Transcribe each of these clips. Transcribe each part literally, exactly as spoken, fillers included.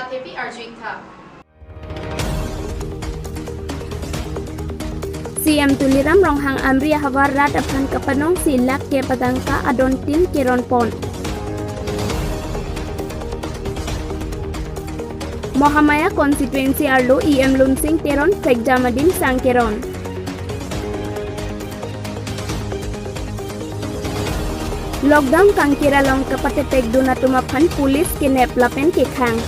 Happy Arjuik Tha. C M Tuliram Ronghang Amri ahavar rat aphan kapanongsi lakh kep atangka adon tin keron pon. Mahamaya constituency arlo E M Lunsing Teron prekjam adim sang keron. Lockdown kangkir along kapatepek dun atum aphan police kenep lapen kekhang.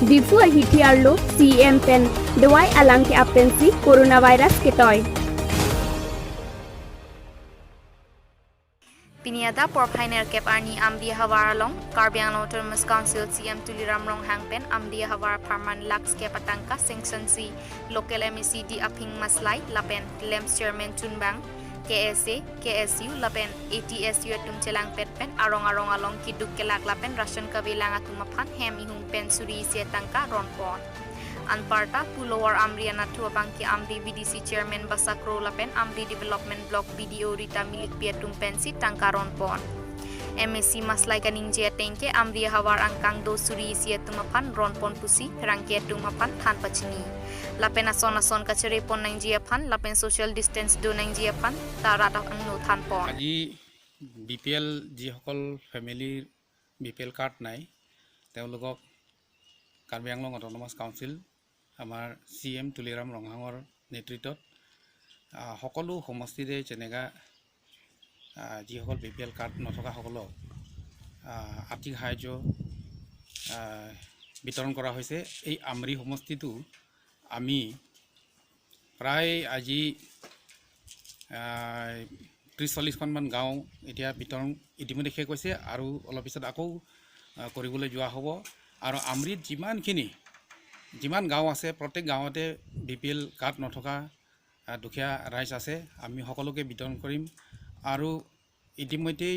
Diphu ahithi arlo C M pen dawai alang ke-ap pensi coronavirus ketoi. Pini adap porphai nerkep arni Amri ahavar along Karbi Anglong Autonomous Council C M Tuliram Ronghang pen Amri ahavar apharman lakh kep atangka sanction si local M A C D Aphing Maslai lapen LAMPS chairman chunbang K S A, K S U lapen A T S U atum chelangpet pen arong arong along keduk kelak lapen ration kavelang atum aphan hem ihum pen suri isi atangka ron pon. Anparta pu Lower Amri anatthu abangke Amri V D C chairman Basa Kro lapen Amri Development Block B D O Rita Milikpi atum pensi tangka ron pon. M A C Maslai kaningje ateng ke Amri ahavar angkang do suri isi atum aphan ron pon pusi pherangke atum aphan than pachini. Lapen ason ason kachere pon nangji aphan lapen social distance do nangji aphan ta rat angno than pon. আজি B P L যিসকল ফেমিলিৰ B P L card নাই, তেওঁলোকক কাৰ্বি Anglong autonomous council, আমাৰ C M Tuliram ৰংহাঙৰ নেতৃত্বত, আহ, সকলো সমষ্টিতে যেনেকা, আহ, যিসকল বি পি এল কাৰ্ড নথকাসকলক, আহ, আৰ্থিক সাহায্য, আহ, বিতৰণ কৰা হৈছে। এই আমৰি সমষ্টিটো আমি প্ৰায় আজি, আহ, ত্ৰিছ চল্লিছখনমান গাঁও এতিয়া বিতৰণ ইতিমধ্যে শেষ হৈছে আৰু অলপ পিছত আকৌ, আহ, কৰিবলৈ যোৱা হ'ব। আৰু আমৰিত যিমানখিনি, যিমান গাঁও আছে, প্ৰত্যেক গাঁৱতে বি পি এল কাৰ্ড নথকা, আহ, দুখীয়া ৰাইজ আছে, আমি সকলোকে বিতৰণ কৰিম। আৰু ইতিমধ্যেই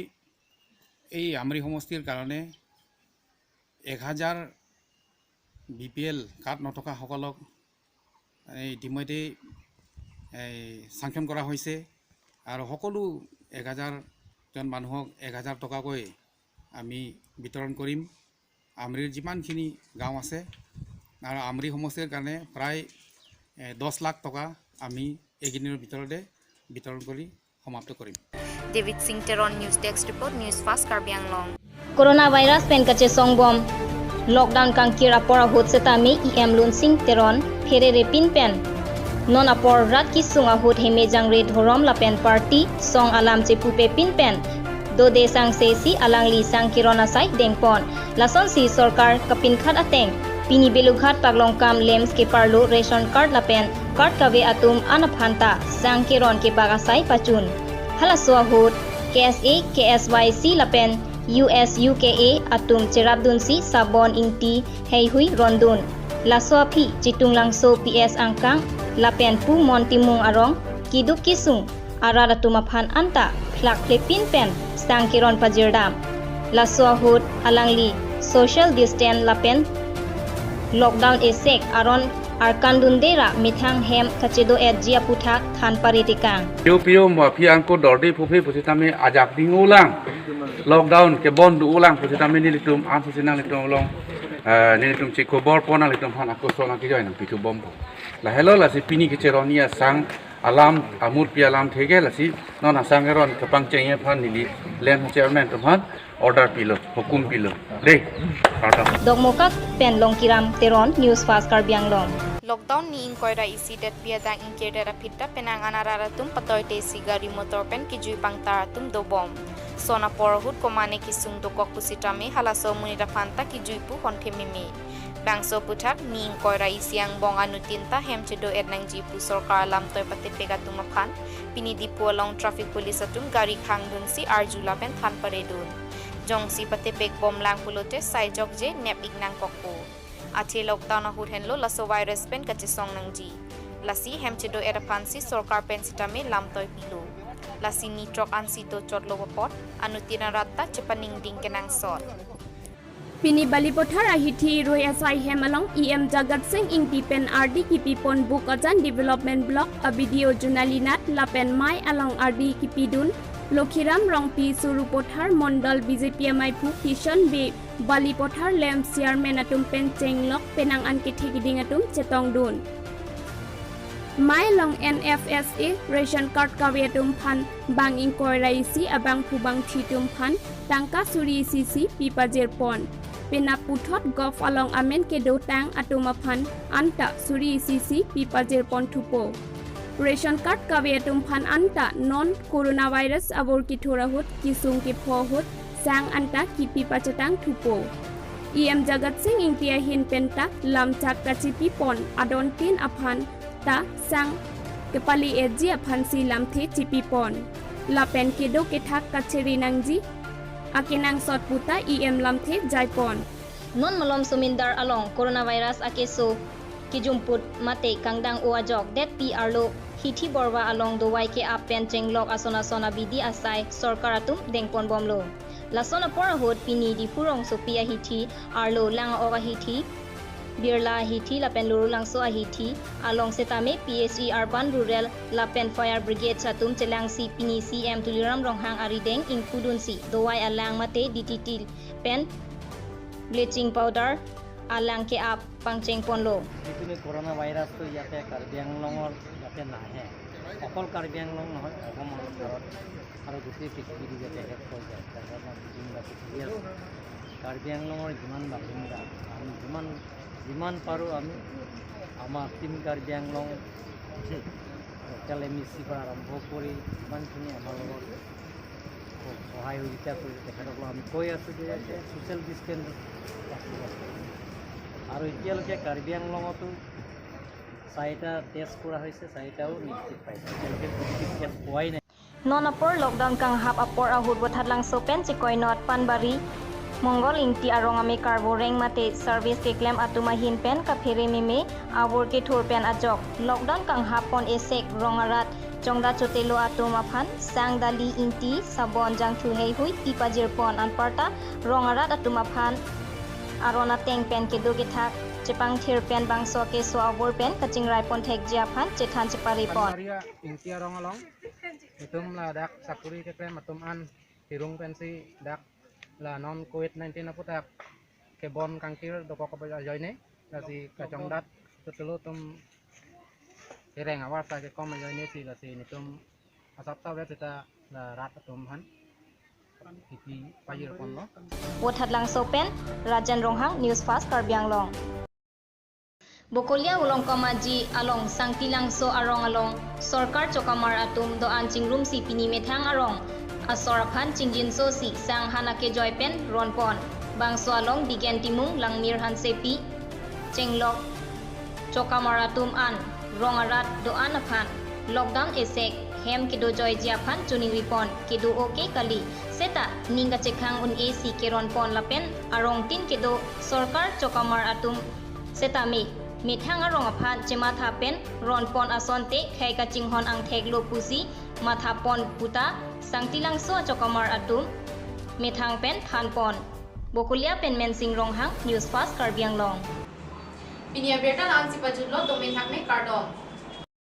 এই আমৰি সমষ্টিৰ কাৰণে এক হাজাৰ বি পি এল কাৰ্ড নথকাসকলক এই ইতিমধ্যেই এই sanction কৰা হৈছে আৰু সকলো এক হাজাৰজন মানুহক এক হাজাৰ টকাকৈ আমি বিতৰণ কৰিম। আমৰিৰ যিমানখিনি গাঁও আছে আৰু আমৰি সমষ্টিৰ কাৰণে প্ৰায়, এ, দহ লাখ টকা আমি এইকেইদিনৰ ভিতৰতে বিতৰণ কৰি সমাপ্ত কৰিম। David Singh Teron, News Desk Report, News Fast Karbi Anglong. Coronavirus pen kachesong bom lockdown kangkir apor ahut setame E M Lunsing Teron pherere pin pen non apor rat kesung ahut heme jangre dhorom lapen party song alam chepupe pin pen dode sangse si alangli sang keron asai dengpon. Lasonsi sorkar kapinkhat ateng pini Belughat Paklongkam LAMPS keparlo ration card lapen card kave atum an aphan ta sang keron kebak asai pachun. Halaso ahut K S A, K S Y C lapen U S U K A atum cherapdunsi sabon ingti heihui rondun. Laso aphi Chitunglangso P S angkang lapen pu Mon Timung arong keduk kesung arat atum aphan anta phlak phlepin pen sang keron pajirdam. Laso ahut alangli social distance lapen lockdown esek aron arkandunde ra methang hem kachedo-etji aputhak than paritikang. Pio pio mo aphi angko dorde phuphe pusitame ajak ding ulang. Lockdown kebon do ulang pusitame nelitum an pusi nanglitum along, eh, nelitum chikho bor pon nanglitum aphan ako so nangkejoi nangpithu bompo. Lahelo lasi pini kecheroni asang alam amurpi alamthe ke lasi non asang keron kepangcheng aphan neli LAMPS chairman atum aphan order pilo, hukum pilo. Dei, kardom. Dokmoka pen Longkiram Teron, News Fast Karbi Anglong. Lockdown ni ingkoi ra isi det pi adang ingkir det aphi ta penang an arat atum patoi tesi gari motor pen kejui pangtar atum dobom. Son apor ahut komane kesung dokok pusitame halaso amonit aphan ta kejui pu honthe meme. Bangso aputhak ni ingkoi ra isi angbong anuttin ta hem chedo-et nangji pu sorkar lamtoi patepek atum aphan pini Diphu along traffic police atum gari khangdunsi arju lapen than paredun. Jongsi patepek bomlang pulote sai jokje nep-ik nangkokpo. Athe lockdown ahut henlo laso virus pen kachesong nangji. Lasi hem chedo-et aphansi sorkar pen sitame lamtoi pilo. Lasi ni throk ansi dochotlo apot anuttin arat ta chepaningding kenangsot. Pini Balipathar ahithi roi asai hem along E M Jagat Sing Ingti pen ardi kipipon Bokajan Development Block a B D O Junali Nath lapen mei along ardi kipidun Lokhiram Rongpi, Sarupathar Mondol B J P amaiphu Kishan Bey, Balipathar Lamps Chairman atum pen chenglok penang an kethe kiding atum chetongdun. Mai along N F S A ration card kave atum aphan bang ingkoi ra isi abangphu bangphi atum aphan tangka suri isi isi pi pajirpon. Penap puthot golf along amen kedotang atum aphan anta suri isi isi pi pajirpon thupo. Ration card kave atum aphan anta non coronavirus abor kethur ahut kesung kepho ahut sang anta kipi pachetang thupo. E M Jagat Sing Engti ahin penta lamchak kachipipon adontin aphan ta sang kepali-etji aphansi lamthe chipipon. Lapen kedo kethak kachere nangji akenangsot puta E M lamthe jaipon. Non malom Somindar along coronavirus akeso kejumput mate kangdang-o ajok detpi arlo Hithi Borwa along dovai ke-ap pen chenglok ason ason abidi asai sorkar atum dengponbomlo. Lason apor ahut pini Diphu rongsopi ahithi, arlo Lang-ok ahithi, Birla ahithi lapen Lorulangso ahithi along setame P H E, urban, rural lapen fire brigade atum chelangsi pini C M Tuliram Ronghang arideng ingpudunsi dovai alang mate D T T pen bleaching powder alang ke-ap pangchengponlo. যিটো নেকি কৰোণা ভাইৰাছটো ইয়াতে কাৰ্বি আংলঙৰ ইয়াতে নাহে, অকল কাৰ্বি আংলং নহয়, অসমৰ ভিতৰত আৰু গোটেই পৃথিৱীত ইয়াতে শেষ হৈ যায়। তাৰ কাৰণে আমি দিনৰাতি ভুগি আছোঁ। কাৰ্বি আংলঙৰ যিমান বাসিন্দা, আমি যিমান, যিমান পাৰোঁ আমি আমাৰ team Karbi Anglong, local M E চিৰ পৰা আৰম্ভ কৰি যিমানখিনি আমাৰ লগত সহায় সহযোগিতা কৰি তেখেতসকলক আমি কৈ আছোঁ যে ইয়াতে ছ'চিয়েল ডিষ্টেঞ্চ ৰাখিব। আৰু এতিয়ালৈকে কাৰ্বি আংলঙতো চাৰিটা টেষ্ট কৰা হৈছে, চাৰিটাও নিগেটিভ পাইছে। এতিয়ালৈকে পজিটিভ কেছ পোৱাই নাই। Non apor lockdown kanghap apor ahut Voithatlangso pen Chekoinot Panbari Mongol Engti arong amekar voreng mate service keklem atum ahin pen kaphere meme abor kethur pen ajok lockdown kanghap pon esek rong arat chongdat chotelo atum aphan sang, dali, ingti, sabon, jangthu heihui pi pajirpon. Anparta rong arat atum aphan aron ateng pen kedo kethak chepangthir pen bangso keso abor pen kachingraipon thekji aphan chethan cheparepon. Panbari Engti arong along itum ladak sakuri keklem atum an pirung pensi dak la non covid nineteen aputhak kebon kangkir dokok ajoine, lasi kachongdat chotelo atum kereng avarsa kekom ajoine si lasi netum asap ta vet sita la rat atum aphan kipi pajirponlo. Voithatlangso pen Rajen Ronghang, News Fast Karbi Anglong. Bokolia Ulongkom Aji along Sangtilangso arong along sorkar chokamar atum do-an chingrumsi pini methang arong asor aphan chingjinsosi sang han akejoi pen ronpon. Bangso along Bigen Timung, Langmir Hansepi chenglok chokamar atum an rong arat do-an aphan lockdown esek hem kedojoiji aphan choningripon, kedo-o ke kali seta ning kachekhang un-e si keronpon lapen arongtin kedo sorkar chokamar atum setame methang arong aphan chematha pen ronpon asonte khei kachinghon angtheklo pusi mathapon puta Sangtilangso achokamar atum methang pen thanpon. Bokolia pen Mensing Ronghang, News Fast Karbi Anglong. Pini abirta la-ansi pajutlo, domin thakme, kardom.